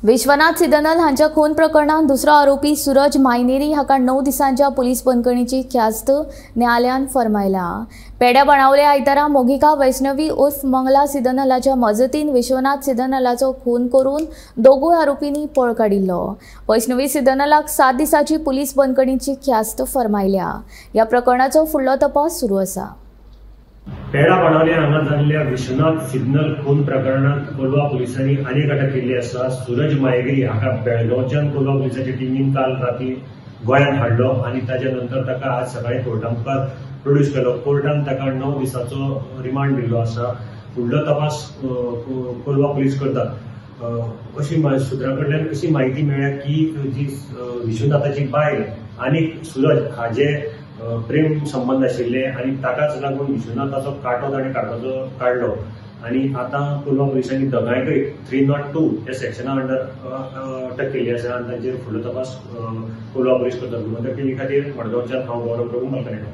विश्वनाथ सिदनल हांच्या खून प्रकरणात दुसरो आरोपी सूरज मायनेरी हाका 9 दिसांच्या पुलीस बंदखणीची ख्यास्त न्यायालयान फर्मायल्या. पेड्या बाणावले आयतारा मोगिका वैष्णवी उर्फ मंगला सिदनलाच्या मजतीन विश्वनाथ सिदनलाचो खून करून दोगूय आरोपींनी पळ काडिल्लो. वैष्णवी सिदनलाक 7 दिसांची पुलीस बंदखणीची ख्यास्त फर्मायल्या. ह्या प्रकरणाचो फुडलो तपास सुरू आसा. पेडा बाणावले हांगा जाल्ल्या विश्वनाथ सिग्नल खून प्रकरणात कोलवा पुलिसांनी आनीक अटक केल्ली आसा. सूरज मायगिरी हाका बेळगांवच्यान कोलवा पुलिसाच्या टिमीन काल राती गोंयांत हाडलो आनी ताच्या नंतर ताका आज सकाळी कोर्टा मुखार प्रोड्यूस केलो. कोर्टान ताका 9 दिसाचो रिमांड दिल्लो आसा. फुडलो तपास कोलवा पुलीस करतात. अशी सुत्रां कडल्यान अशी म्हायती मेळ्ळ्या की जी विश्वनाथाची बायल आनी सूरज हाजे प्रेम संबंद आशिल्ले आनी ताकाच लागून विश्वनाथाचो कांटो ताणें काडपाचो काडलो आनी आतां कोलवा पुलिसांनी दोगांयकय 302 ह्या सेक्शना अंडर अटक केल्ली आसा आनी तांचेर फुडलो तपास कोलवा पुलीस करतात. गोमंतक टीव्ही खातीर मडगांवच्यान हांव गौरव प्रभू मलकनेटो.